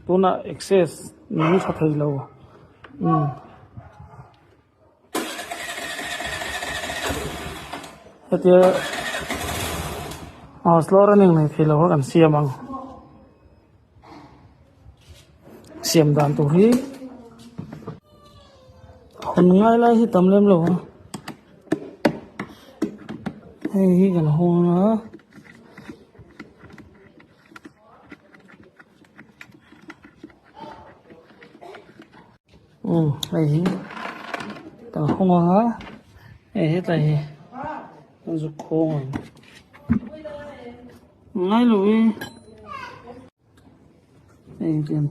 Tunah access nung tha thei lo umm hetia aw slow running nei thei lo kha kan siam ang siam dan tur hi hawn ngai lai hi tam lem lo a hei hi kan hawng a. Umm hei hi kan hawng ang a hei hetlai hi kan zuk khawng ang ngai lo e hei hian.